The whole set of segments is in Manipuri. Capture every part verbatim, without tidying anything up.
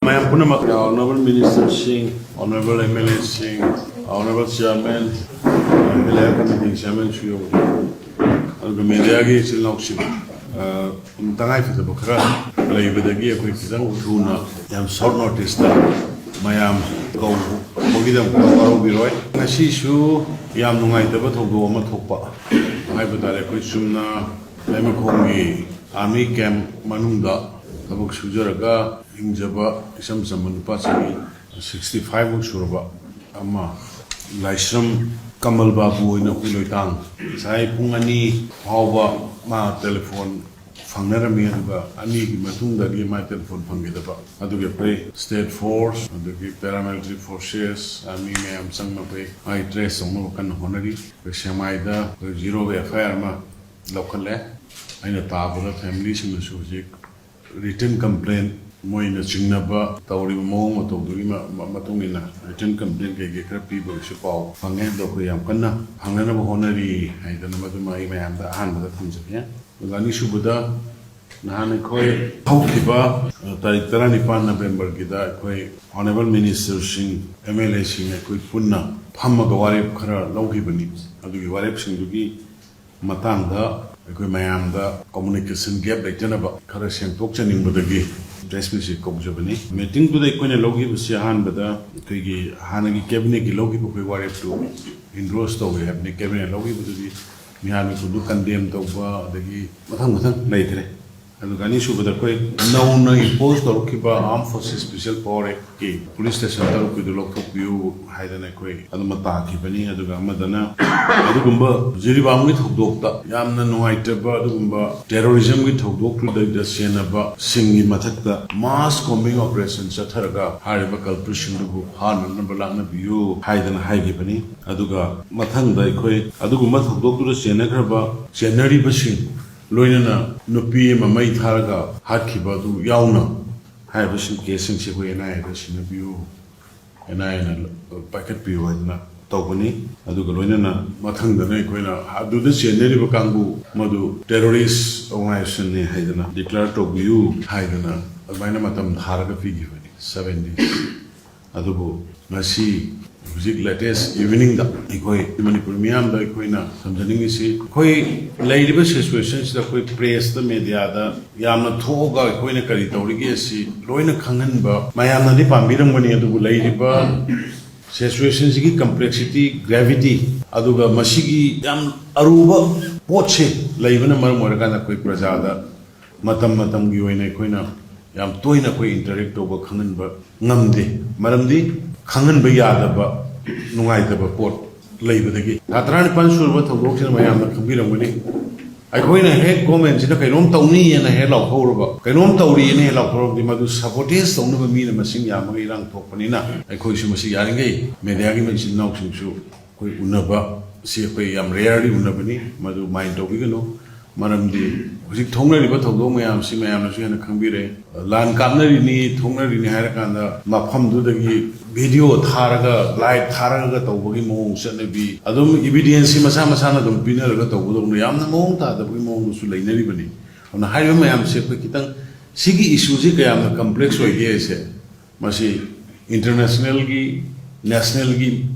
ꯃꯌꯥꯝ ꯄꯨꯝꯅꯃꯛ, Honourable Ministerꯁꯤꯡ, Honourable MLAꯁꯤꯡ, Honourable Chairman, Higher Committee Chairmanꯁꯨ ꯌꯧꯔꯤ꯫ ꯑꯗꯨꯒ mediaꯒꯤ ꯏꯆꯤꯜ ꯏꯅꯥꯎꯁꯤꯡ, ꯑ, ꯇꯉꯥꯏ ꯐꯗꯕ ꯈꯔ ꯂꯩꯕꯗꯒꯤ ꯑꯩꯈꯣꯏ ꯈꯤꯇꯪ ꯊꯨꯅ, ꯌꯥꯝ short noticeꯇ ꯃꯌꯥꯝ ꯀꯧꯕꯒꯤꯗꯃꯛꯇ ꯋꯥꯔꯧꯕꯤꯔꯣꯏ꯫ ꯉꯁꯤꯁꯨ ꯌꯥꯝ ꯅꯨꯡꯉꯥꯏꯇꯕ ꯊꯧꯗꯣꯛ ꯑꯃ ꯊꯣꯛꯄ ꯍꯥꯏꯕ ꯇꯥꯔꯦ꯫ ꯑꯩꯈꯣꯏ ꯆꯨꯝꯅ ꯂꯩꯃꯈꯣꯡꯒꯤ army camp ꯃꯅꯨꯡꯗ ꯊꯕꯛ ꯁꯨꯖꯔꯒ ꯍꯤꯡꯖꯕ ꯏꯆꯝ ꯆꯝꯕ ꯅꯨꯄꯥ ꯆꯍꯤ sixty five ꯃꯨꯛ ꯁꯨꯔꯕ ꯑꯃ, ꯂꯥꯏꯁ꯭ꯔꯝ ꯀꯃꯜ ꯕꯥꯕꯨ ꯑꯣꯏꯅ ꯎꯏꯂꯣꯏꯇꯥꯡ, ꯉꯁꯥꯏ ꯄꯨꯡ ꯑꯅꯤ ꯐꯥꯎꯕ ꯃꯥ telephone ꯐꯪꯅꯔꯝꯃꯤ꯫ ꯑꯗꯨꯒ ꯑꯅꯤꯒꯤ ꯃꯇꯨꯡꯗꯒꯤ ꯃꯥ telephone ꯐꯪꯈꯤꯗꯕ꯫ ꯑꯗꯨꯒꯤ ꯑꯩꯈꯣꯏ state force, ꯑꯗꯒꯤ paramilitary forces, army ꯃꯌꯥꯝ ꯆꯪꯅ ꯑꯩꯈꯣꯏ ꯃꯥꯒꯤ trace ꯇꯧꯅꯕ ꯀꯟꯅ ꯍꯣꯠꯅꯔꯤ꯫ ꯑꯩꯈꯣꯏ ꯁꯦꯛꯃꯥꯏꯗ ꯑꯩꯈꯣꯏ zero FIR ꯑꯃ ꯂꯧꯈꯠꯂꯦ꯫ ꯑꯩꯅ ꯇꯥꯕꯗ familyꯁꯤꯡꯅꯁꯨ ꯍꯧꯖꯤꯛ written complaint, ꯃꯣꯏꯅ ꯆꯤꯡꯅꯕ ꯇꯧꯔꯤꯕ ꯃꯑꯣꯡ ꯃꯇꯧꯗꯨꯒꯤ ꯃ-, ꯃ-, ꯃꯇꯨꯡ ꯏꯟꯅ written complaint ꯀꯩꯀꯩ ꯈꯔ ꯄꯤꯕꯒꯤꯁꯨ ꯄꯥꯎ ꯐꯪꯉꯦ꯫ ꯑꯗꯣ ꯑꯩꯈꯣꯏ ꯌꯥꯝ ꯀꯟꯅ ꯐꯪꯅꯅꯕ ꯍꯣꯠꯅꯔꯤ ꯍꯥꯏꯗꯅ ꯃꯗꯨꯃ ꯑꯩ ꯃꯌꯥꯝꯗ ꯑꯍꯥꯟꯕꯗ ꯊꯝꯖꯒꯦ꯫ ꯑꯗꯨꯒ ꯑꯅꯤꯁꯨꯕꯗ, ꯅꯍꯥꯟ ꯑꯩꯈꯣꯏ ꯍꯧꯈꯤꯕ, ꯑ, ꯇꯥꯔꯤꯛ ꯇꯔꯥꯅꯤꯄꯥꯟ Novemberꯒꯤꯗ ꯑꯩꯈꯣꯏ Honourable Ministerꯁꯤꯡ, MLAꯁꯤꯡ ꯑꯩꯈꯣꯏ ꯄꯨꯟꯅ ꯐꯝꯃꯒ ꯋꯥꯔꯦꯞ ꯈꯔ ꯂꯧꯈꯤꯕꯅꯤ꯫ ꯑꯗꯨꯒꯤ ꯋꯥꯔꯦꯞꯁꯤꯡꯗꯨꯒꯤ ꯃꯇꯥꯡꯗ ꯑꯩꯈꯣꯏ ꯃꯌꯥꯝꯗ communication gap ꯂꯩꯇꯅꯕ ꯈꯔ ꯁꯦꯡꯗꯣꯛꯆꯅꯤꯡꯕꯗꯒꯤ press meetꯁꯤ ꯀꯧꯖꯕꯅꯤ꯫ Meetingꯗꯨꯗ ꯑꯩꯈꯣꯏꯅ ꯂꯧꯈꯤꯕꯁꯤ ꯑꯍꯥꯟꯕꯗ ꯑꯩꯈꯣꯏꯒꯤ ꯍꯥꯟꯅꯒꯤ cabinetꯀꯤ ꯂꯧꯈꯤꯕ ꯑꯩꯈꯣꯏ ꯋꯥꯔꯦꯞꯇꯨ endorse ꯇꯧꯋꯦ ꯍꯥꯏꯕꯅꯤ꯫ Cabinet ꯂꯧꯈꯤꯕꯗꯨꯗꯤ ꯃꯤꯍꯥꯠ ꯃꯤꯄꯨꯟꯗꯨ condemn ꯇꯧꯕ, ꯑꯗꯒꯤ ꯃꯊꯪ ꯃꯊꯪ ꯂꯩꯈ꯭ꯔꯦ꯫ ꯑꯗꯨꯒ ꯑꯅꯤꯁꯨꯕꯗ ꯑꯩꯈꯣꯏ ꯅꯧꯅ impose ꯇꯧꯔꯛꯈꯤꯕ Armed Forces Special Power Actꯀꯤ police station ꯇꯔꯨꯛꯀꯤꯗꯨ ꯂꯧꯊꯣꯛꯄꯤꯌꯨ ꯍꯥꯏꯗꯅ ꯑꯩꯈꯣꯏ ꯑꯗꯨꯃ ꯇꯥꯈꯤꯕꯅꯤ꯫ ꯑꯗꯨꯒ ꯑꯃꯗꯅ ꯑꯗꯨꯒꯨꯝꯕ ꯖꯤꯔꯤꯕꯥꯝꯒꯤ ꯊꯧꯗꯣꯛꯇ ꯌꯥꯝꯅ ꯅꯨꯡꯉꯥꯏꯇꯕ ꯑꯗꯨꯒꯨꯝꯕ terrorismꯒꯤ ꯊꯧꯗꯣꯛꯇꯨꯗ ꯁꯦꯟꯅꯕꯁꯤꯡꯒꯤ ꯃꯊꯛꯇ mass combing operation ꯆꯠꯊꯔꯒ ꯍꯥꯏꯔꯤꯕ culpritꯁꯤꯡꯗꯨꯕꯨ ꯐꯥꯅꯅꯕ ꯂꯥꯛꯅꯕꯤꯌꯨ ꯍꯥꯏꯗꯅ ꯍꯥꯏꯈꯤꯕꯅꯤ꯫ ꯑꯗꯨꯒ ꯃꯊꯪꯗ ꯑꯩꯈꯣꯏ ꯑꯗꯨꯒꯨꯝꯕ ꯊꯧꯗꯣꯛꯇꯨꯗ ꯆꯦꯟꯅꯈ꯭ꯔꯕ, ꯆꯦꯟꯅꯔꯤꯕꯁꯤꯡ ꯂꯣꯏꯅꯅ ꯅꯨꯄꯤ ꯑꯃ ꯃꯩ ꯊꯥꯔꯒ ꯍꯥꯠꯈꯤꯕ ꯑꯗꯨ ꯌꯥꯎꯅ ꯍꯥꯏꯔꯤꯕꯁꯤꯡ caseꯁꯤꯡꯁꯤ ꯑꯩꯈꯣꯏ NIAꯗ ꯁꯤꯟꯅꯕꯤꯌꯨ, NIAꯅ ꯄꯥꯏꯈꯠꯄꯤꯌꯨ ꯍꯥꯏꯗꯅ ꯇꯧꯕꯅꯤ꯫ ꯑꯗꯨꯒ ꯂꯣꯏꯅꯅ ꯃꯊꯪꯗꯅ ꯑꯩꯈꯣꯏꯅ ꯑꯗꯨꯗ ꯆꯦꯟꯅꯔꯤꯕ ꯀꯥꯡꯕꯨ ꯃꯗꯨ terrorist organizationꯅꯤ ꯍꯥꯏꯗꯅ declare ꯇꯧꯕꯤꯌꯨ ꯍꯥꯏꯗꯅ ꯑꯗꯨꯃꯥꯏꯅ ꯃꯇꯝ ꯊꯥꯔꯒ ꯄꯤꯈꯤꯕꯅꯤ, seven days꯫ ꯑꯗꯨꯕꯨ ꯉꯁꯤ ꯍꯧꯖꯤꯛ latest eveningꯗ ꯑꯩꯈꯣꯏ ꯃꯅꯤꯄꯨꯔ ꯃꯤꯌꯥꯝꯗ ꯑꯩꯈꯣꯏꯅ ꯊꯝꯖꯅꯤꯡꯉꯤꯁꯤ, ꯑꯩꯈꯣꯏ ꯂꯩꯔꯤꯕ situationꯁꯤꯗ ꯑꯩꯈꯣꯏ pressꯇ, mediaꯗ ꯌꯥꯝꯅ ꯊꯣꯛꯑꯒ ꯑꯩꯈꯣꯏꯅ ꯀꯔꯤ ꯇꯧꯔꯤꯒꯦ ꯑꯁꯤ ꯂꯣꯏꯅ ꯈꯪꯍꯟꯕ ꯃꯌꯥꯝꯅꯗꯤ ꯄꯥꯝꯕꯤꯔꯝꯒꯅꯤ꯫ ꯑꯗꯨꯕꯨ ꯂꯩꯔꯤꯕ situationꯁꯤꯒꯤ complexity, gravity, ꯑꯗꯨꯒ ꯃꯁꯤꯒꯤ ꯌꯥꯝ ꯑꯔꯨꯕ ꯄꯣꯠꯁꯦ ꯂꯩꯕꯅ ꯃꯔꯝ ꯑꯣꯏꯔꯀꯥꯟꯗ ꯑꯩꯈꯣꯏ ꯄ꯭ꯔꯖꯥꯗ ꯃꯇꯝ ꯃꯇꯝꯒꯤ ꯑꯣꯏꯅ ꯑꯩꯈꯣꯏꯅ ꯌꯥꯝ ꯇꯣꯏꯅ ꯑꯩꯈꯣꯏ interact ꯇꯧꯕ, ꯈꯪꯍꯟꯕ ꯉꯝꯗꯦ꯫ ꯃꯔꯝꯗꯤ ꯈꯪꯍꯟꯕ ꯌꯥꯗꯕ, ꯅꯨꯡꯉꯥꯏꯇꯕ ꯄꯣꯠ ꯂꯩꯕꯗꯒꯤ꯫ ꯊꯥ ꯇꯔꯥꯅꯤꯄꯥꯟ ꯁꯨꯔꯕ ꯊꯧꯗꯣꯛꯁꯤꯅ ꯃꯌꯥꯝꯅ ꯈꯪꯕꯤꯔꯝꯒꯅꯤ꯫ ꯑꯩꯈꯣꯏꯅ ꯍꯦꯛ governmentꯁꯤꯅ ꯀꯩꯅꯣꯝ ꯇꯧꯅꯤꯅ ꯍꯦꯛ ꯂꯥꯎꯊꯣꯛꯎꯔꯕ, ꯀꯩꯅꯣꯝ ꯇꯧꯔꯤꯅ ꯍꯦꯛ ꯂꯥꯎꯊꯣꯛꯎꯔꯕꯗꯤ ꯃꯗꯨ sabotage ꯇꯧꯅꯕ ꯃꯤꯅ ꯃꯁꯤꯡ ꯌꯥꯝꯃꯒ ꯏꯔꯥꯡ ꯊꯣꯛꯄꯅꯤꯅ ꯑꯩꯈꯣꯏꯁꯨ ꯃꯁꯤ ꯌꯥꯔꯤꯉꯩ mediaꯒꯤ ꯏꯆꯤꯟ ꯏꯅꯥꯎꯁꯤꯡꯁꯨ ꯑꯩꯈꯣꯏ ꯎꯅꯕ ꯁꯤ ꯑꯩꯈꯣꯏ ꯌꯥꯝ rarely ꯎꯅꯕꯅꯤ, ꯃꯗꯨ mind ꯇꯧꯕꯤꯒꯅꯨ꯫ ꯃꯔꯝꯗꯤ ꯍꯧꯖꯤꯛ ꯊꯣꯛꯅꯔꯤꯕ ꯊꯧꯗꯣꯛ ꯃꯌꯥꯝꯁꯤ ꯃꯌꯥꯝꯅꯁꯨ ꯍꯦꯟꯅ ꯈꯪꯕꯤꯔꯦ꯫ ꯂꯥꯟ ꯀꯥꯞꯅꯔꯤꯅꯤ, ꯊꯣꯛꯅꯔꯤꯅꯤ ꯍꯥꯏꯔꯀꯥꯟꯗ ꯃꯐꯝꯗꯨꯗꯒꯤ video ꯊꯥꯔꯒ, live ꯊꯥꯔꯒ ꯇꯧꯕꯒꯤ ꯃꯑꯣꯡ ꯆꯠꯅꯕꯤ, ꯑꯗꯨꯝ evidence ꯃꯁꯥ ꯃꯁꯥꯅ ꯑꯗꯨꯝ ꯄꯤꯅꯔꯒ ꯇꯧꯕꯗꯧꯅ ꯌꯥꯝꯅ ꯃꯑꯣꯡ ꯇꯥꯗꯕꯒꯤ ꯃꯑꯣꯡꯗꯁꯨ ꯂꯩꯅꯔꯤꯕꯅꯤ꯫ ꯑꯗꯨꯅ ꯍꯥꯏꯔꯤꯕ ꯃꯌꯥꯝꯁꯦ ꯑꯩꯈꯣꯏ ꯈꯤꯇꯪ ꯁꯤꯒꯤ issueꯁꯤ ꯀꯌꯥꯝꯅ complex ꯑꯣꯏꯒꯦ ꯍꯥꯏꯁꯦ ꯃꯁꯤ internationalꯒꯤ, nationalꯒꯤ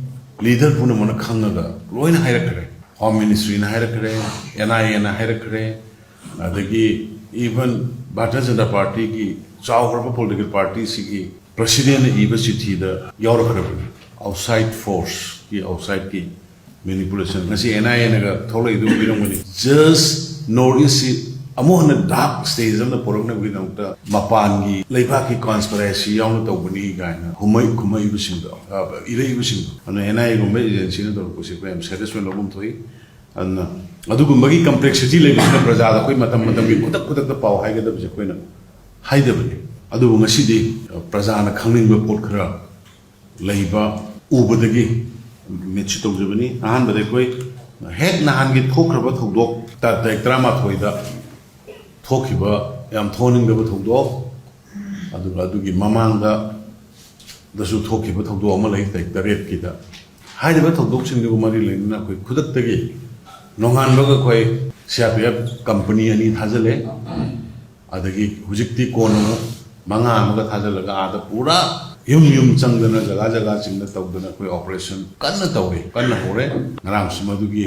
leader ꯄꯨꯝꯅꯃꯛꯅ ꯈꯪꯉꯒ ꯂꯣꯏꯅ ꯍꯥꯏꯔꯛꯈ꯭ꯔꯦ꯫ Home Ministryꯅ ꯍꯥꯏꯔꯛꯈ꯭ꯔꯦ, NIAꯅ ꯍꯥꯏꯔꯛꯈ꯭ꯔꯦ, ꯑꯗꯒꯤ even Bharatiya Janata Partyꯒꯤ ꯆꯥꯎꯈ꯭ꯔꯕ political partyꯁꯤꯒꯤ presidentꯅ ꯏꯕ ꯆꯤꯊꯤꯗ ꯌꯥꯎꯔꯛꯈ꯭ꯔꯕꯅꯤ꯫ Outside forceꯀꯤ, outsideꯀꯤ manipulation꯫ ꯉꯁꯤ NIAꯅꯒ ꯊꯣꯛꯂꯛꯏꯗꯨ ꯎꯕꯤꯔꯝꯒꯅꯤ꯫ Just North Eastꯁꯤ ꯑꯃꯨꯛ ꯍꯟꯅ dark stage ꯑꯃꯗ ꯄꯨꯔꯛꯅꯕꯒꯤꯗꯃꯛꯇ ꯃꯄꯥꯟꯒꯤ ꯂꯩꯕꯥꯛꯀꯤ conspiracy ꯌꯥꯎꯅ ꯇꯧꯕꯅꯤ ꯀꯥꯏꯅ ꯍꯨꯝꯃꯩ ꯈꯨꯝꯃꯛꯏꯕꯁꯤꯡꯗꯣ, ꯑ, ꯏꯔꯛꯏꯕꯁꯤꯡꯗꯣ꯫ ꯑꯗꯨꯅ NIAꯒꯨꯝꯕ agencyꯅ ꯇꯧꯔꯛꯄꯁꯤ ꯑꯩꯈꯣꯏ ꯌꯥꯝ satisfaction ꯂꯧꯐꯝ ꯊꯣꯛꯏ꯫ ꯑꯗꯨꯅ ꯑꯗꯨꯒꯨꯝꯕꯒꯤ complexity ꯂꯩꯕꯁꯤꯅ ꯄ꯭ꯔꯖꯥꯗ ꯑꯩꯈꯣꯏ ꯃꯇꯝ ꯃꯇꯝꯒꯤ ꯈꯨꯗꯛ ꯈꯨꯗꯛꯇ ꯄꯥꯎ ꯍꯥꯏꯒꯗꯕꯁꯦ ꯑꯩꯈꯣꯏꯅ ꯍꯥꯏꯗꯕꯅꯤ꯫ ꯑꯗꯨꯕꯨ ꯉꯁꯤꯗꯤ, ꯑ, ꯄ꯭ꯔꯖꯥꯅ ꯈꯪꯅꯤꯡꯕ ꯄꯣꯠ ꯈꯔ ꯂꯩꯕ ꯎꯕꯗꯒꯤ ꯃꯤꯠꯁꯤ ꯇꯧꯖꯕꯅꯤ꯫ ꯑꯍꯥꯟꯕꯗ ꯑꯩꯈꯣꯏ ꯍꯦꯛ ꯅꯍꯥꯟꯒꯤ ꯊꯣꯛꯈ꯭ꯔꯕ ꯊꯧꯗꯣꯛ, ꯇꯥ-, ꯇꯥꯔꯤꯛ ꯇꯔꯥꯃꯥꯊꯣꯏꯗ ꯊꯣꯛꯈꯤꯕ ꯌꯥꯝ ꯊꯣꯛꯍꯟꯅꯤꯡꯗꯕ ꯊꯧꯗꯣꯛ, ꯑꯗꯨꯒ ꯑꯗꯨꯒꯤ ꯃꯃꯥꯡꯗꯁꯨ ꯊꯣꯛꯈꯤꯕ ꯊꯧꯗꯣꯛ ꯑꯃ ꯂꯩ, ꯇꯥꯔꯤꯛ ꯇꯔꯦꯠꯀꯤꯗ꯫ ꯍꯥꯏꯔꯤꯕ ꯊꯧꯗꯣꯛꯁꯤꯡꯗꯨꯒ ꯃꯔꯤ ꯂꯩꯅꯅ ꯑꯩꯈꯣꯏ ꯈꯨꯗꯛꯇꯒꯤ ꯅꯣꯡꯉꯥꯟꯕꯒ ꯑꯩꯈꯣꯏ C R P F company ꯑꯅꯤ ꯊꯥꯖꯤꯜꯂꯦ꯫ ꯑꯗꯒꯤ ꯍꯧꯖꯤꯛꯇꯤ ꯀꯣꯟꯅ ꯑꯃꯨꯛ ꯃꯉꯥ ꯑꯃꯒ ꯊꯥꯖꯤꯜꯂꯒ ꯑꯥꯗ ꯄꯨꯔꯥ ꯌꯨꯝ ꯌꯨꯝ ꯆꯪꯗꯅ, ꯖꯒꯥ ꯖꯒꯥꯁꯤꯡꯗ ꯇꯧꯗꯅ ꯑꯩꯈꯣꯏ operation ꯀꯟꯅ ꯇꯧꯔꯤ, ꯀꯟꯅ ꯍꯧꯔꯦ꯫ ꯉꯔꯥꯡꯁꯨ ꯃꯗꯨꯒꯤ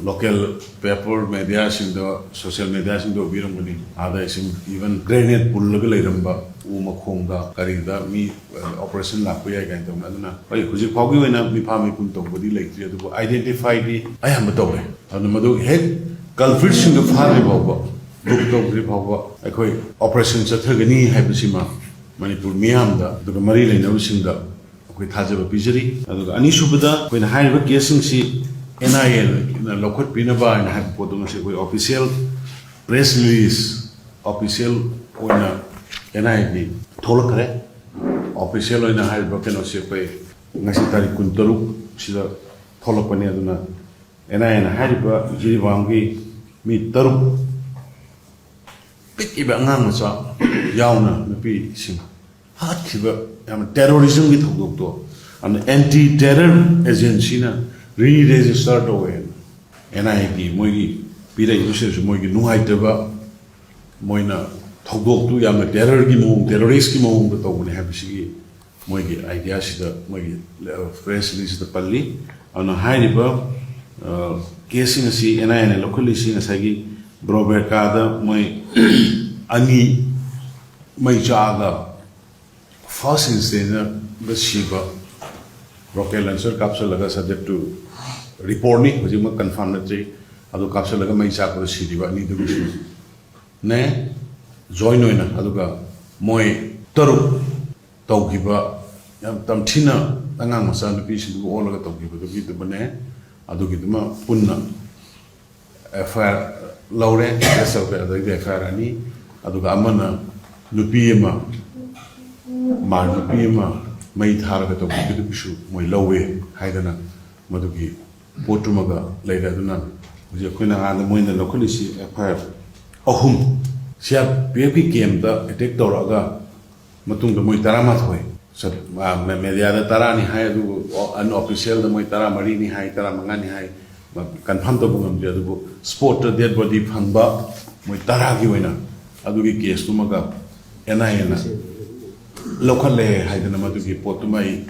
local paper mediaꯁꯤꯡꯗ, social mediaꯁꯤꯡꯗ ꯎꯕꯤꯔꯝꯒꯅꯤ꯫ ꯑꯥꯗ ꯏꯁꯤꯡ, even grenade ꯄꯨꯜꯂꯒ ꯂꯩꯔꯝꯕ ꯎ ꯃꯈꯣꯡꯗ ꯀꯔꯤꯗ ꯃꯤ, ꯑ, operation ꯂꯥꯛꯄ ꯌꯥꯏ ꯀꯥꯏꯅ ꯇꯧꯅ꯫ ꯑꯗꯨꯅ ꯑꯩ ꯍꯧꯖꯤꯛ ꯐꯥꯎꯒꯤ ꯑꯣꯏꯅ ꯃꯤꯐꯥ ꯃꯤꯄꯨꯟ ꯇꯧꯕꯗꯤ ꯂꯩꯇ꯭ꯔꯤ, ꯑꯗꯨꯕꯨ identifyꯗꯤ ꯑꯌꯥꯝꯕ ꯇꯧꯔꯦ꯫ ꯑꯗꯨꯅ ꯃꯗꯨ ꯍꯦꯛ culpritꯁꯤꯡꯗꯨ ꯐꯥꯗ꯭ꯔꯤ ꯐꯥꯎꯕ, book ꯇꯧꯗ꯭ꯔꯤ ꯐꯥꯎꯕ ꯑꯩꯈꯣꯏ operation ꯆꯠꯊꯒꯅꯤ ꯍꯥꯏꯕꯁꯤꯃ ꯃꯅꯤꯄꯨꯔ ꯃꯤꯌꯥꯝꯗ ꯑꯗꯨꯒ ꯃꯔꯤ ꯂꯩꯅꯕꯁꯤꯡꯗ ꯑꯩꯈꯣꯏ ꯊꯥꯖꯕ ꯄꯤꯖꯔꯤ꯫ ꯑꯗꯨꯒ ꯑꯅꯤꯁꯨꯕꯗ, ꯑꯩꯈꯣꯏꯅ ꯍꯥꯏꯔꯤꯕ caseꯁꯤꯡꯁꯤ N I Aꯅ ꯂꯧꯈꯠꯄꯤꯅꯕ ꯍꯥꯏꯅ ꯍꯥꯏꯕ ꯄꯣꯠꯇꯨ ꯉꯁꯤ ꯑꯩꯈꯣꯏ official press release, official ꯑꯣꯏꯅ N I Aꯒꯤ ꯊꯣꯛꯂꯛꯈ꯭ꯔꯦ꯫ Official ꯑꯣꯏꯅ ꯍꯥꯏꯔꯤꯕ ꯀꯩꯅꯣꯁꯤ ꯑꯩꯈꯣꯏ ꯉꯁꯤ ꯇꯥꯔꯤꯛ ꯀꯨꯟꯇꯔꯨꯛ ꯁꯤꯗ ꯊꯣꯛꯂꯛꯄꯅꯤ꯫ ꯑꯗꯨꯅ N I Aꯅ ꯍꯥꯏꯔꯤꯕ ꯖꯤꯔꯤꯕꯥꯝꯒꯤ ꯃꯤ ꯇꯔꯨꯛ, ꯄꯤꯛꯏꯕ ꯑꯉꯥꯡ ꯃꯆꯥ ꯌꯥꯎꯅ ꯅꯨꯄꯤꯁꯤꯡ ꯍꯥꯠꯈꯤꯕ, ꯌꯥꯝꯅ terrorismꯒꯤ ꯊꯧꯗꯣꯛꯇꯣ, ꯑꯗꯨꯅ anti terror agencyꯅ re-register ꯇꯧꯋꯦ꯫ N I Aꯒꯤ ꯃꯣꯏꯒꯤ ꯄꯤꯔꯛꯏꯕꯁꯤꯗꯁꯨ ꯃꯣꯏꯒꯤ ꯅꯨꯡꯉꯥꯏꯇꯕ, ꯃꯣꯏꯅ ꯊꯧꯗꯣꯛꯇꯨ ꯌꯥꯝꯅ terrorꯒꯤ ꯃꯑꯣꯡ, terroristꯀꯤ ꯃꯑꯣꯡꯗ ꯇꯧꯕꯅꯤ ꯍꯥꯏꯕꯁꯤꯒꯤ ꯃꯣꯏꯒꯤ ideaꯁꯤꯗ, ꯃꯣꯏꯒꯤ, ꯑ, press releaseꯁꯤꯗ ꯄꯜꯂꯤ꯫ ꯑꯗꯨꯅ ꯍꯥꯏꯔꯤꯕ, ꯑ, caseꯁꯤꯡ ꯑꯁꯤ N I Aꯅ ꯂꯧꯈꯠꯂꯤꯁꯤ ꯉꯁꯥꯏꯒꯤ ꯕ꯭ꯔꯣꯕꯦꯀꯥꯗ ꯃꯣꯏ ꯑꯅꯤ ꯃꯩ ꯆꯥꯛꯑꯒ first instantꯗ ꯁꯤꯕ, rocket launcher ꯀꯥꯞꯁꯤꯜꯂꯒ, subject to reportꯅꯤ, ꯍꯧꯖꯤꯛꯃꯛ confirm ꯅꯠꯇ꯭ꯔꯤ, ꯑꯗꯨ ꯀꯥꯞꯁꯤꯜꯂꯒ ꯃꯩ ꯆꯥꯛꯄꯗ ꯁꯤꯔꯤꯕ ꯑꯅꯤꯗꯨꯒꯤꯁꯨꯅꯦ, joint ꯑꯣꯏꯅ꯫ ꯑꯗꯨꯒ ꯃꯣꯏ ꯇꯔꯨꯛ ꯇꯧꯈꯤꯕ, ꯌꯥꯝ ꯇꯝꯊꯤꯅ ꯑꯉꯥꯡ ꯃꯆꯥ ꯅꯨꯄꯤꯁꯤꯡꯗꯨꯕꯨ ꯑꯣꯜꯂꯒ ꯇꯧꯈꯤꯕꯗꯨꯒꯤꯗꯨꯃꯅꯦ, ꯑꯗꯨꯒꯤꯗꯨꯃ ꯄꯨꯟꯅ F I R ꯂꯧꯔꯦ, arrest ꯇꯧꯔꯦ꯫ ꯑꯗꯩꯗꯤ F I R ꯑꯅꯤ, ꯑꯗꯨꯒ ꯑꯃꯅ ꯅꯨꯄꯤ ꯑꯃ, ꯃꯥ ꯅꯨꯄꯤ ꯑꯃ ꯃꯩ ꯊꯥꯔꯒ ꯇꯧꯕꯤꯕꯗꯨꯒꯤꯁꯨ ꯃꯣꯏ ꯂꯧꯋꯦ ꯍꯥꯏꯗꯅ ꯃꯗꯨꯒꯤ ꯄꯣꯠꯇꯨꯃꯒ ꯂꯩꯔꯦ꯫ ꯑꯗꯨꯅ ꯍꯧꯖꯤꯛ ꯑꯩꯈꯣꯏꯅ ꯑꯥꯗ ꯃꯣꯏꯅ ꯂꯧꯈꯠꯂꯤꯁꯤ F I R ꯑꯍꯨꯝ, C R P Fꯀꯤ campꯇ attack ꯇꯧꯔꯛꯑꯒ ꯃꯇꯨꯡꯗ ꯃꯣꯏ ꯇꯔꯥꯃꯥꯊꯣꯏ ꯃꯦꯗꯤꯌꯥꯗ ꯇꯔꯥꯅꯤ ꯍꯥꯏ, ꯑꯗꯨꯕꯨ ꯑꯟꯑꯣꯐꯤꯁꯤꯌꯦꯜꯗ ꯃꯣꯏ ꯇꯔꯥꯃꯔꯤꯅꯤ ꯍꯥꯏ, ꯇꯔꯥꯃꯉꯥꯅꯤ ꯍꯥꯏ, ꯀꯟꯐꯥꯔꯝ ꯇꯧꯕ ꯉꯝꯗꯦ꯫ ꯑꯗꯨꯕꯨ ꯁ꯭ꯄꯣꯠꯇ ꯗꯦꯗ ꯕꯣꯗꯤ ꯐꯪꯕ ꯃꯣꯏ ꯇꯔꯥꯒꯤ ꯑꯣꯏꯅ ꯑꯗꯨꯒꯤ ꯀꯦꯁꯇꯨꯃꯒ ꯑꯦꯟ ꯑꯥꯏ ꯑꯦꯅ ꯂꯧꯈꯠꯂꯦ ꯍꯥꯏꯗꯅ ꯃꯗꯨꯒꯤ ꯄꯣꯠꯇꯨꯃ ꯑꯩ,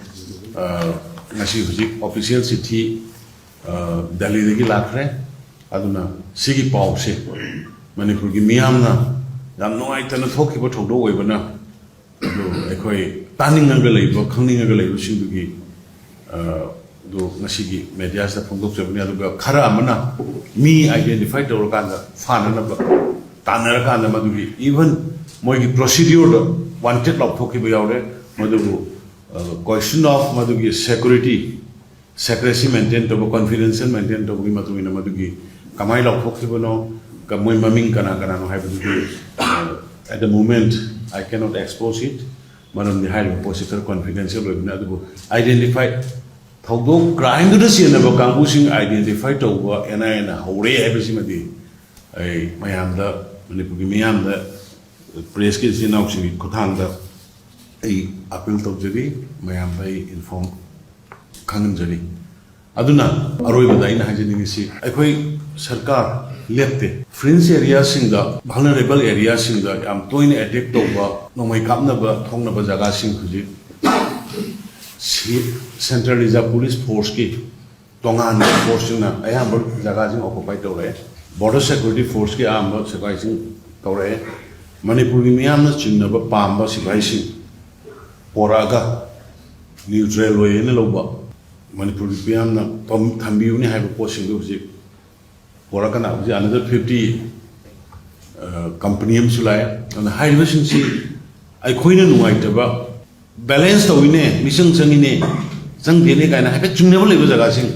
ꯑ, ꯉꯁꯤ ꯍꯧꯖꯤꯛ ꯑꯣꯐꯤꯁꯤꯌꯦꯜ ꯆꯤꯊꯤ, ꯑ, ꯗꯦꯜꯂꯤꯗꯒꯤ ꯂꯥꯛꯈ꯭ꯔꯦ꯫ ꯑꯗꯨꯅ ꯁꯤꯒꯤ ꯄꯥꯎꯁꯦ ꯃꯅꯤꯄꯨꯔꯒꯤ ꯃꯤꯌꯥꯝꯅ ꯌꯥꯝ ꯅꯨꯡꯉꯥꯏꯇꯅ ꯊꯣꯛꯈꯤꯕ ꯊꯧꯗꯣꯛ ꯑꯣꯏꯕꯅ, ꯑꯗꯨ ꯑꯩꯈꯣꯏ ꯇꯥꯅꯤꯡꯉꯒ ꯂꯩꯕ, ꯈꯪꯅꯤꯡꯉꯒ ꯂꯩꯕꯁꯤꯡꯗꯨꯒꯤ, ꯑ, ꯑꯗꯨ ꯉꯁꯤꯒꯤ ꯃꯦꯗꯤꯌꯥꯁꯤꯗ ꯐꯣꯡꯗꯣꯛꯆꯕꯅꯤ꯫ ꯑꯗꯨꯒ ꯈꯔ ꯑꯃꯅ ꯃꯤ ꯑꯥꯏꯗꯦꯟꯇꯤꯐꯥꯏ ꯇꯧꯔꯀꯥꯟꯗ ꯐꯥꯅꯅꯕ ꯇꯥꯟꯅꯔꯀꯥꯟꯗ ꯃꯗꯨꯒꯤ ꯏꯚꯟ ꯃꯣꯏꯒꯤ ꯄ꯭ꯔꯣꯁꯤꯗ꯭ꯌꯨꯔꯗ ꯋꯥꯟꯇꯦꯗ ꯂꯥꯎꯊꯣꯛꯈꯤꯕ ꯌꯥꯎꯔꯦ꯫ ꯃꯗꯨꯕꯨ, ꯑ, ꯀꯣꯏꯁꯟ ꯑꯣꯐ ꯃꯗꯨꯒꯤ ꯁꯦꯀ꯭ꯌꯨꯔꯤꯇꯤ, ꯁꯦꯀ꯭ꯔꯦꯁꯤ ꯃꯦꯟꯇꯦꯟ ꯇꯧꯕ, ꯀꯣꯟꯐꯤꯗꯦꯟꯁꯤꯌꯦꯜ ꯃꯦꯟꯇꯦꯟ ꯇꯧꯕꯒꯤ ꯃꯇꯨꯡ ꯏꯟꯅ ꯃꯗꯨꯒꯤ ꯀꯃꯥꯏꯅ ꯂꯥꯎꯊꯣꯛꯈꯤꯕꯅꯣ, ꯀ-, ꯃꯣꯏ ꯃꯃꯤꯡ ꯀꯅꯥ ꯀꯅꯥꯅꯣ ꯍꯥꯏꯕꯗꯨꯗꯤ, ꯑ, at the moment I cannot expose it, ꯃꯔꯝꯗꯤ ꯍꯥꯏꯔꯤꯕ ꯄꯣꯠꯁꯤ ꯈꯔ ꯀꯣꯟꯐꯤꯗꯦꯟꯁꯤꯌꯦꯜ ꯑꯣꯏꯕꯅꯤꯅ꯫ ꯑꯗꯨꯕꯨ ꯑꯥꯏꯗꯦꯟꯇꯤꯐꯥꯏ, ꯊꯧꯗꯣꯛ, ꯀ꯭ꯔꯥꯏꯝꯗꯨꯗ ꯆꯦꯟꯅꯕ ꯀꯥꯡꯕꯨꯁꯤꯡ ꯑꯥꯏꯗꯦꯟꯇꯤꯐꯥꯏ ꯇꯧꯕ ꯑꯦꯟ ꯑꯥꯏ ꯑꯦꯅ ꯍꯧꯔꯦ ꯍꯥꯏꯕꯁꯤꯃꯗꯤ ꯑꯩ ꯃꯌꯥꯝꯗ, ꯃꯅꯤꯄꯨꯔꯒꯤ ꯃꯤꯌꯥꯝꯗ, ꯄ꯭ꯔꯦꯁꯀꯤ ꯏꯆꯤꯟ ꯏꯅꯥꯎꯁꯤꯡꯒꯤ ꯈꯨꯠꯊꯥꯡꯗ ꯑꯩ ꯑꯄꯤꯜ ꯇꯧꯖꯔꯤ, ꯃꯌꯥꯝꯗ ꯑꯩ ꯏꯟꯐꯣꯔꯝ ꯈꯪꯍꯟꯖꯔꯤ꯫ ꯑꯗꯨꯅ ꯑꯔꯣꯏꯕꯗ ꯑꯩꯅ ꯍꯥꯏꯖꯅꯤꯡꯉꯤꯁꯤ, ꯑꯩꯈꯣꯏ ꯁꯔꯀꯥꯔ ꯂꯦꯞꯇꯦ꯫ ꯐ꯭ꯔꯤꯟꯖ ꯑꯦꯔꯤꯌꯥꯁꯤꯡꯗ, ꯚꯜꯅꯔꯦꯕꯜ ꯑꯦꯔꯤꯌꯥꯁꯤꯡꯗ ꯌꯥꯝ ꯇꯣꯏꯅ ꯑꯦꯇꯦꯛ ꯇꯧꯕ, ꯅꯣꯡꯃꯩ ꯀꯥꯞꯅꯕ ꯊꯣꯛꯅꯕ ꯖꯒꯥꯁꯤꯡ ꯍꯧꯖꯤꯛ ꯁꯤ-, ꯁꯦꯟꯇ꯭ꯔꯦꯜ ꯔꯤꯖꯥꯔꯚ ꯄꯨꯂꯤꯁ ꯐꯣꯔꯁꯀꯤ ꯇꯣꯉꯥꯟꯕ ꯐꯣꯔꯁꯁꯤꯡꯅ ꯑꯌꯥꯝꯕ ꯖꯒꯥꯁꯤꯡ ꯑꯣꯀꯨꯄꯥꯏ ꯇꯧꯔꯛꯑꯦ꯫ ꯕꯣꯔꯗꯔ ꯁꯦꯀ꯭ꯌꯨꯔꯤꯇꯤ ꯐꯣꯔꯁꯀꯤ ꯑꯌꯥꯝꯕ ꯁꯤꯐꯥꯏꯁꯤꯡ ꯇꯧꯔꯛꯑꯦ꯫ ꯃꯅꯤꯄꯨꯔꯒꯤ ꯃꯤꯌꯥꯝꯅ ꯆꯤꯡꯅꯕ ꯄꯥꯝꯕ ꯁꯤꯐꯥꯏꯁꯤꯡ ꯄꯣꯔꯛꯑꯒ ꯅ꯭ꯌꯨꯇ꯭ꯔꯦꯜ ꯑꯣꯏꯌꯦꯅ ꯂꯧꯕ, ꯃꯅꯤꯄꯨꯔꯒꯤ ꯃꯤꯌꯥꯝꯅ ꯊꯝ-, ꯊꯝꯕꯤꯌꯨꯅꯤ ꯍꯥꯏꯕ ꯄꯣꯠꯁꯤꯡꯗꯨ ꯍꯧꯖꯤꯛ ꯄꯣꯔꯛꯀꯅ ꯍꯧꯖꯤꯛ ꯑꯅꯗꯔ ꯐꯤꯐꯇꯤ ꯀꯝꯄꯅꯤ ꯑꯃꯁꯨ ꯂꯥꯛꯑꯦ꯫ ꯑꯗꯨꯅ ꯍꯥꯏꯔꯤꯕꯁꯤꯡꯁꯤ ꯑꯩꯈꯣꯏꯅ ꯅꯨꯡꯉꯥꯏꯇꯕ, ꯕꯦꯂꯦꯟꯁ ꯇꯧꯏꯅꯦ, ꯃꯤꯆꯪ ꯆꯪꯉꯤꯅꯦ, ꯆꯪꯗꯦꯅꯦ ꯀꯥꯏꯅ ꯍꯥꯏꯐꯦꯠ ꯆꯤꯡꯅꯕ ꯂꯩꯕ ꯖꯒꯥꯁꯤꯡ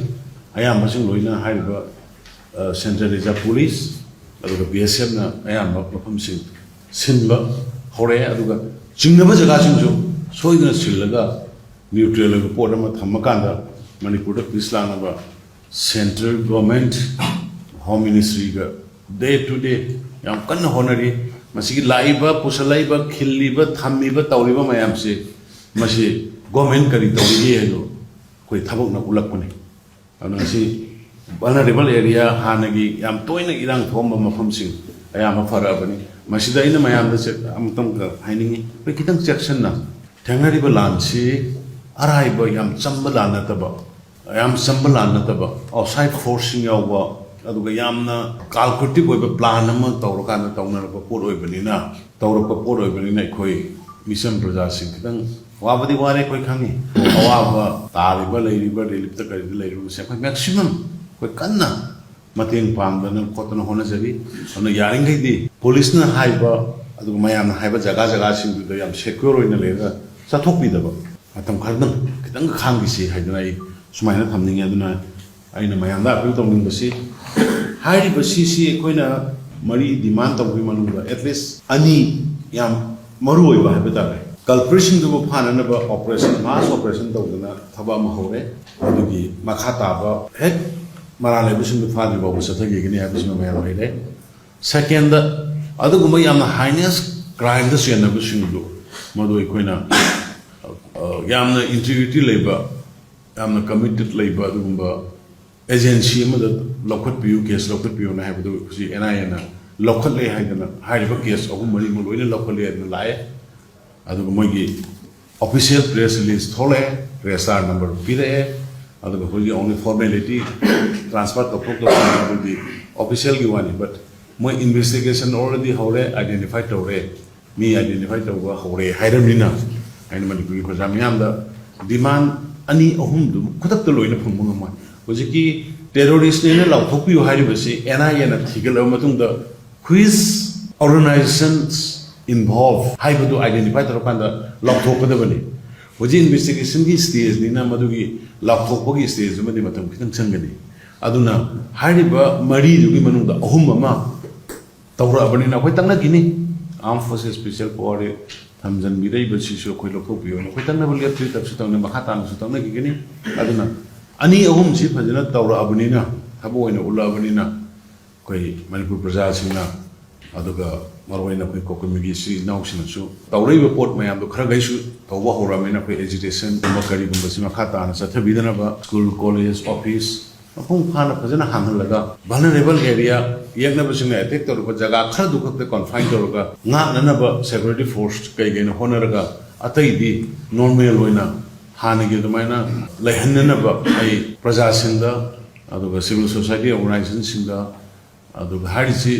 ꯑꯌꯥꯝꯕꯁꯤꯡ ꯂꯣꯏꯅ ꯍꯥꯏꯔꯤꯕ, ꯑ, ꯁꯦꯟꯇ꯭ꯔꯦꯜ ꯔꯤꯖꯥꯔꯚ ꯄꯨꯂꯤꯁ ꯑꯗꯨꯒ ꯕꯤ ꯑꯦꯁ ꯑꯦꯐꯅ ꯑꯌꯥꯝꯕ ꯃꯐꯝꯁꯤꯡ ꯁꯤꯟꯕ ꯍꯧꯔꯛꯑꯦ꯫ ꯑꯗꯨꯒ ꯆꯤꯡꯅꯕ ꯖꯒꯥꯁꯤꯡꯁꯨ ꯁꯣꯏꯗꯅ ꯁꯤꯜꯂꯒ ꯅ꯭ꯌꯨꯇ꯭ꯔꯦꯜ ꯑꯣꯏꯕ ꯄꯣꯠ ꯑꯃ ꯊꯝꯃꯀꯥꯟꯗ ꯃꯅꯤꯄꯨꯔꯗ ꯄꯤꯁ ꯂꯥꯛꯅꯕ central government, home ꯃꯤꯅꯤꯁꯇ꯭ꯔꯤꯒ day to day ꯌꯥꯝ ꯀꯟꯅ ꯍꯣꯠꯅꯔꯤ꯫ ꯃꯁꯤꯒꯤ ꯂꯥꯛꯏꯕ, ꯄꯨꯁꯜꯂꯛꯏꯕ, ꯈꯤꯜꯂꯤꯕ, ꯊꯝꯃꯤꯕ, ꯇꯧꯔꯤꯕ ꯃꯌꯥꯝꯁꯦ ꯃꯁꯤ ꯒꯣꯔꯃꯦꯟ ꯀꯔꯤ ꯇꯧꯔꯤꯒꯦ ꯍꯥꯏꯗꯣ ꯑꯩꯈꯣꯏ ꯊꯕꯛꯅ ꯎꯠꯂꯛꯄꯅꯤ꯫ ꯑꯗꯨꯅ ꯉꯁꯤ ꯚꯜꯅꯔꯦꯕꯜ ꯑꯦꯔꯤꯌꯥ, ꯍꯥꯟꯅꯒꯤ ꯌꯥꯝ ꯇꯣꯏꯅ ꯏꯔꯥꯡ ꯊꯣꯛꯑꯝꯕ ꯃꯐꯝꯁꯤꯡ ꯑꯌꯥꯝꯕ ꯐꯔꯛꯑꯕꯅꯤ꯫ ꯃꯁꯤꯗ ꯑꯩꯅ ꯃꯌꯥꯝꯗ ꯆꯦꯛ-, ꯑꯃꯨꯛꯇꯪ ꯍꯥꯏꯅꯤꯡꯉꯤ, ꯑꯩꯈꯣꯏ ꯈꯤꯇꯪ ꯆꯦꯛꯁꯤꯟꯅ, ꯊꯦꯡꯅꯔꯤꯕ ꯂꯥꯟꯁꯤ ꯑꯔꯥꯏꯕ, ꯌꯥꯝ ꯆꯝꯕ ꯂꯥꯟ ꯅꯠꯇꯕ, ꯌꯥꯝ ꯆꯝꯕ ꯂꯥꯟ ꯅꯠꯇꯕ, ꯑꯥꯎꯠꯁꯥꯏꯠ ꯐꯣꯔꯁꯁꯤꯡ ꯌꯥꯎꯕ, ꯑꯗꯨꯒ ꯌꯥꯝꯅ ꯀꯥꯜꯀꯨꯂꯦꯇꯤꯚ ꯑꯣꯏꯕ ꯄ꯭ꯂꯥꯟ ꯑꯃ ꯇꯧꯔꯀꯥꯟꯗ ꯇꯧꯅꯔꯛꯄ ꯄꯣꯠ ꯑꯣꯏꯕꯅꯤꯅ, ꯇꯧꯔꯛꯄ ꯄꯣꯠ ꯑꯣꯏꯕꯅꯤꯅ ꯑꯩꯈꯣꯏ ꯃꯤꯆꯝ ꯄ꯭ꯔꯖꯥꯁꯤꯡ ꯈꯤꯇꯪ ꯋꯥꯕꯗꯤ ꯋꯥꯔꯦ, ꯑꯩꯈꯣꯏ ꯈꯪꯉꯤ꯫ ꯑꯋꯥꯕ ꯇꯥꯔꯤꯕ, ꯂꯩꯔꯤꯕ, ꯔꯤꯂꯤꯐꯇ ꯀꯔꯤꯗ ꯂꯩꯔꯤꯕꯁꯦ ꯑꯩꯈꯣꯏ ꯃꯦꯛꯁꯤꯃꯝ ꯑꯩꯈꯣꯏ ꯀꯟꯅ ꯃꯇꯦꯡ ꯄꯥꯡꯗꯅ ꯈꯣꯠꯇꯅ ꯍꯣꯠꯅꯖꯔꯤ꯫ ꯑꯗꯨꯅ ꯌꯥꯔꯤꯈꯩꯗꯤ ꯄꯨꯂꯤꯁꯅ ꯍꯥꯏꯕ, ꯑꯗꯨꯒ ꯃꯌꯥꯝꯅ ꯍꯥꯏꯕ ꯖꯒꯥ ꯖꯒꯥꯁꯤꯡꯗꯨꯗ ꯌꯥꯝ ꯁꯦꯀ꯭ꯌꯣꯔ ꯑꯣꯏꯅ ꯂꯩꯔꯒ ꯆꯠꯊꯣꯛꯄꯤꯗꯕ, ꯃꯇꯝ ꯈꯔꯗꯪ ꯈꯤꯇꯪ ꯈꯥꯡꯈꯤꯁꯤ ꯍꯥꯏꯗꯅ ꯑꯩ ꯁꯨꯃꯥꯏꯅ ꯊꯝꯅꯤꯡꯉꯤ꯫ ꯑꯗꯨꯅ ꯑꯩꯅ ꯃꯌꯥꯝꯗ ꯑꯄꯤꯜ ꯇꯧꯅꯤꯡꯕꯁꯤ, ꯍꯥꯏꯔꯤꯕ ꯁꯤꯁꯤ ꯑꯩꯈꯣꯏꯅ ꯃꯔꯤ ꯗꯤꯃꯥꯟ ꯇꯧꯕꯒꯤ ꯃꯅꯨꯡꯗ ꯑꯦꯠꯂꯤꯁ ꯑꯅꯤ ꯌꯥꯝ ꯃꯔꯨ ꯑꯣꯏꯕ ꯍꯥꯏꯕ ꯇꯥꯔꯦ, ꯀꯜꯄ꯭ꯔꯤꯠꯁꯤꯡꯗꯨꯕꯨ ꯐꯥꯅꯅꯕ ꯑꯣꯄꯔꯦꯁꯟ, ꯃꯥꯁ ꯑꯣꯄꯔꯦꯁꯟ ꯇꯧꯗꯅ ꯊꯕꯛ ꯑꯃ ꯍꯧꯔꯦ꯫ ꯑꯗꯨꯒꯤ ꯃꯈꯥ ꯇꯥꯕ ꯍꯦꯛ ꯃꯔꯥꯜ ꯂꯩꯕꯁꯤꯡꯗꯨ ꯐꯥꯗ꯭ꯔꯤ ꯐꯥꯎꯕ ꯆꯠꯊꯈꯤꯒꯅꯤ ꯍꯥꯏꯕꯁꯤꯃ ꯃꯌꯥꯝ ꯂꯩꯔꯦ꯫ ꯁꯦꯀꯦꯟꯗ, ꯑꯗꯨꯒꯨꯝꯕ ꯌꯥꯝꯅ ꯍꯥꯏꯅꯦꯁ ꯀ꯭ꯔꯥꯏꯝꯗ ꯆꯦꯟꯅꯕꯁꯤꯡꯗꯨ, ꯃꯗꯨ ꯑꯩꯈꯣꯏꯅ, ꯑ, ꯌꯥꯝꯅ ꯏꯟꯇꯤꯒ꯭ꯔꯤꯇꯤ ꯂꯩꯕ, ꯌꯥꯝꯅ ꯀꯃꯤꯇꯦꯠ ꯂꯩꯕ ꯑꯗꯨꯒꯨꯝꯕ ꯑꯦꯖꯦꯟꯁꯤ ꯑꯃꯗ ꯂꯧꯈꯠꯄꯤꯌꯨ, ꯀꯦꯁ ꯂꯧꯈꯠꯄꯤꯌꯨꯅ ꯍꯥꯏꯕꯗꯨ ꯍꯧꯖꯤꯛ ꯑꯦꯟ ꯑꯥꯏ ꯑꯦꯅ ꯂꯧꯈꯠꯂꯦ ꯍꯥꯏꯗꯅ, ꯍꯥꯏꯔꯤꯕ ꯀꯦꯁ ꯑꯍꯨꯝ ꯃꯔꯤꯃꯛ ꯂꯣꯏꯅ ꯂꯧꯈꯠꯂꯦ ꯍꯥꯏꯗꯅ ꯂꯥꯛꯑꯦ꯫ ꯑꯗꯨꯒ ꯃꯣꯏꯒꯤ ꯑꯣꯐꯤꯁꯤꯌꯦꯜ ꯄ꯭ꯔꯦꯁ ꯔꯤꯂꯤꯁ ꯊꯣꯛꯂꯛꯑꯦ, ꯔꯦꯖꯤꯁꯇꯥꯔ ꯅꯝꯕꯔ ꯄꯤꯔꯛꯑꯦ, ꯑꯗꯨꯒ ꯑꯩꯈꯣꯏꯒꯤ ꯑꯣꯡꯂꯤ ꯐꯣꯔꯃꯦꯂꯤꯇꯤ, ꯇ꯭ꯔꯥꯟꯁꯐꯔ ꯇꯧꯊꯣꯛ ꯇꯧꯁꯤꯟ ꯑꯗꯨꯗꯤ ꯑꯣꯐꯤꯁꯤꯌꯦꯜꯒꯤ ꯋꯥꯅꯤ꯫ ꯕꯠ ꯃꯣꯏ ꯏꯟꯚꯦꯁꯇꯤꯒꯦꯁꯟ ꯑꯣꯜꯔꯦꯗꯤ ꯍꯧꯔꯦ, ꯑꯥꯏꯗꯦꯟꯇꯤꯐꯥꯏ ꯇꯧꯔꯦ, ꯃꯤ ꯑꯥꯏꯗꯦꯟꯇꯤꯐꯥꯏ ꯇꯧꯕ ꯍꯧꯔꯦ ꯍꯥꯏꯔꯕꯅꯤꯅ, ꯑꯩꯅ ꯃꯅꯤꯄꯨꯔꯒꯤ ꯄ꯭ꯔꯖꯥ ꯃꯤꯌꯥꯝꯗ ꯗꯤꯃꯥꯟ ꯑꯅꯤ ꯑꯍꯨꯝꯗꯨ ꯈꯨꯗꯛꯇ ꯂꯣꯏꯅ ꯐꯪꯕ ꯉꯝꯃꯣꯏ꯫ ꯍꯧꯖꯤꯛꯀꯤ ꯇꯦꯔꯣꯔꯤꯁꯅꯦꯅ ꯂꯥꯎꯊꯣꯛꯄꯤꯌꯨ ꯍꯥꯏꯔꯤꯕꯁꯤ ꯑꯦꯟ ꯑꯥꯏ ꯑꯦꯅ ꯊꯤꯒꯠꯂꯕ ꯃꯇꯨꯡꯗ which organizations involved ꯍꯥꯏꯕꯗꯨ ꯑꯥꯏꯗꯦꯟꯇꯤꯐꯥꯏ ꯇꯧꯔꯀꯥꯟꯗ ꯂꯥꯎꯊꯣꯛꯀꯗꯕꯅꯤ꯫ ꯍꯧꯖꯤꯛ ꯏꯟꯚꯦꯁꯇꯤꯒꯦꯁꯟꯒꯤ ꯁ꯭ꯇꯦꯖꯅꯤꯅ ꯃꯗꯨꯒꯤ ꯂꯥꯎꯊꯣꯛꯄꯒꯤ ꯁ꯭ꯇꯦꯖ ꯑꯃꯗꯤ ꯃꯇꯝ ꯈꯤꯇꯪ ꯆꯪꯒꯅꯤ꯫ ꯑꯗꯨꯅ ꯍꯥꯏꯔꯤꯕ ꯃꯔꯤꯗꯨꯒꯤ ꯃꯅꯨꯡꯗ ꯑꯍꯨꯝ ꯑꯃ ꯇꯧꯔꯛꯑꯕꯅꯤꯅ ꯑꯩꯈꯣꯏ ꯇꯛꯅꯈꯤꯅꯤ꯫ ꯑꯥꯔꯝ ꯐꯣꯔꯁꯦꯁ ꯁ꯭ꯄꯦꯁꯤꯌꯦꯜ ꯄꯥꯋꯔ ꯊꯝꯖꯤꯟꯕꯤꯔꯛꯏꯕꯁꯤꯁꯨ ꯑꯩꯈꯣꯏ ꯂꯧꯊꯣꯛꯄꯤꯌꯣꯅ ꯑꯩꯈꯣꯏ ꯇꯛꯅꯕ ꯂꯦꯞꯇ꯭ꯔꯤ, ꯇꯛꯁꯨ ꯇꯛꯅ, ꯃꯈꯥ ꯇꯥꯅꯁꯨ ꯇꯛꯅꯈꯤꯒꯅꯤ꯫ ꯑꯗꯨꯅ ꯑꯅꯤ ꯑꯍꯨꯝꯁꯤ ꯐꯖꯅ ꯇꯧꯔꯛꯑꯕꯅꯤꯅ, ꯊꯕꯛ ꯑꯣꯏꯅ ꯎꯠꯂꯛꯑꯕꯅꯤꯅ, ꯑꯩꯈꯣꯏ ꯃꯅꯤꯄꯨꯔ ꯄ꯭ꯔꯖꯥꯁꯤꯡꯅ ꯑꯗꯨꯒ ꯃꯔꯨꯑꯣꯏꯅ ꯑꯩꯈꯣꯏ ꯀꯣꯀꯨꯃꯤꯒꯤ ꯏꯆꯤꯜ ꯏꯅꯥꯎꯁꯤꯡꯅꯁꯨ ꯇꯧꯔꯛꯏꯕ ꯄꯣꯠ ꯃꯌꯥꯝꯗꯣ ꯈꯔꯈꯩꯁꯨ ꯇꯧꯕ ꯍꯧꯔꯕꯅꯤꯅ, ꯑꯩꯈꯣꯏ ꯑꯦꯖꯤꯇꯦꯁꯟꯒꯨꯝꯕ ꯀꯔꯤꯒꯨꯝꯕꯁꯤ ꯃꯈꯥ ꯇꯥꯅ ꯆꯠꯊꯕꯤꯗꯅꯕ ꯁ꯭ꯀꯨꯜ, ꯀꯣꯂꯦꯖ, ꯑꯣꯐꯤꯁ ꯃꯄꯨꯡ ꯐꯥꯅ ꯐꯖꯅ ꯍꯥꯡꯍꯜꯂꯒ, ꯚꯜꯅꯔꯦꯕꯜ ꯑꯦꯔꯤꯌꯥ, ꯌꯦꯛꯅꯕꯁꯤꯡꯅ ꯑꯦꯇꯦꯛ ꯇꯧꯔꯛꯄ ꯖꯒꯥ ꯈꯔꯗꯨ ꯈꯛꯇ ꯀꯣꯟꯐꯥꯏꯟ ꯇꯧꯔꯒ ꯉꯥꯛꯅꯅꯕ ꯁꯦꯀ꯭ꯌꯨꯔꯤꯇꯤ ꯐꯣꯔꯁ ꯀꯩꯀꯩꯅ ꯍꯣꯠꯅꯔꯒ, ꯑꯇꯩꯗꯤ ꯅꯣꯔꯃꯦꯜ ꯑꯣꯏꯅ ꯍꯥꯟꯅꯒꯤ ꯑꯗꯨꯃꯥꯏꯅ ꯂꯩꯍꯟꯅꯅꯕ ꯑꯩ ꯄ꯭ꯔꯖꯥꯁꯤꯡꯗ, ꯑꯗꯨꯒ ꯁꯤꯚꯤꯜ ꯁꯣꯁꯥꯏꯇꯤ ꯑꯣꯔꯒꯅꯥꯏꯖꯦꯁꯟꯁꯤꯡꯗ, ꯑꯗꯨꯒ ꯍꯥꯏꯔꯤꯁꯤ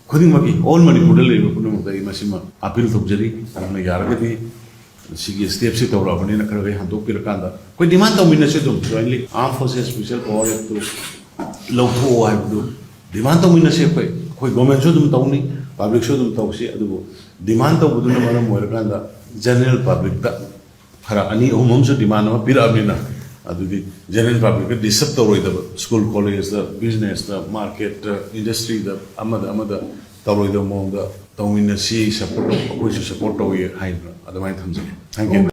ꯈꯨꯗꯤꯡꯃꯛꯀꯤ, ꯑꯣꯜ ꯃꯅꯤꯄꯨꯔꯗ ꯂꯩꯔꯤꯕ ꯄꯨꯝꯅꯃꯛꯇ ꯑꯩ ꯃꯁꯤꯃ ꯑꯄꯤꯜ ꯇꯧꯖꯔꯤ꯫ ꯑꯗꯨꯅ ꯌꯥꯔꯒꯗꯤ ꯁꯤꯒꯤ ꯁ꯭ꯇꯦꯞꯁꯤ ꯇꯧꯔꯛꯑꯕꯅꯤꯅ ꯈꯔ ꯈꯔ ꯍꯟꯗꯣꯛꯄꯤꯔꯀꯥꯟꯗ ꯑꯩꯈꯣꯏ ꯗꯤꯃꯥꯟ ꯇꯧꯃꯤꯟꯅꯁꯤ ꯑꯗꯨꯝ ꯖꯣꯏꯟꯂꯤ꯫ ꯑꯥꯔꯝ ꯐꯣꯔꯁꯦꯁ ꯁ꯭ꯄꯦꯁꯦꯜ ꯄꯥꯋꯔ ꯑꯦꯛꯇꯨ ꯂꯧꯊꯣꯛꯑꯣ ꯍꯥꯏꯕꯗꯨ ꯗꯤꯃꯥꯟ ꯇꯧꯃꯤꯟꯅꯁꯤ꯫ ꯑꯩꯈꯣꯏ, ꯑꯩꯈꯣꯏ ꯒꯣꯔꯃꯦꯟꯁꯨ ꯑꯗꯨꯝ ꯇꯧꯅꯤ, ꯄꯕ꯭ꯂꯤꯛꯁꯨ ꯑꯗꯨꯝ ꯇꯧꯁꯤ꯫ ꯑꯗꯨꯕꯨ ꯗꯤꯃꯥꯟ ꯇꯧꯕꯗꯨꯅ ꯃꯔꯝ ꯑꯣꯏꯔꯀꯥꯟꯗ ꯖꯦꯅꯔꯦꯜ ꯄꯕ꯭ꯂꯤꯛꯇ ꯈꯔ ꯑꯅꯤ ꯑꯍꯨꯝ ꯑꯃꯁꯨ ꯗꯤꯃꯥꯟ ꯑꯃ ꯄꯤꯔꯛꯑꯕꯅꯤꯅ, ꯑꯗꯨꯗꯤ ꯖꯦꯅꯔꯦꯜ ꯄꯕ꯭ꯂꯤꯛꯇ ꯗꯤꯁꯇꯔꯕ ꯇꯧꯔꯣꯏꯗꯕ, ꯁ꯭ꯀꯨꯜ, ꯀꯣꯂꯦꯖꯇ, ꯕꯤꯖꯤꯅꯦꯁꯇ, ꯃꯥꯔꯀꯦꯠꯇ, ꯏꯟꯗꯁꯇ꯭ꯔꯤꯗ, ꯑꯃꯗ ꯑꯃꯗ ꯇꯧꯔꯣꯏꯗꯕ ꯃꯑꯣꯡꯗ ꯇꯧꯃꯤꯟꯅꯁꯤ, ꯁꯞꯄꯣꯔꯠ ꯇꯧ, ꯑꯩꯈꯣꯏꯁꯨ ꯁꯞꯄꯣꯔꯠ ꯇꯧꯏ ꯍꯥꯏꯗꯅ ꯑꯗꯨꯃꯥꯏꯅ ꯊꯝꯖꯒꯦ꯫ Thank you.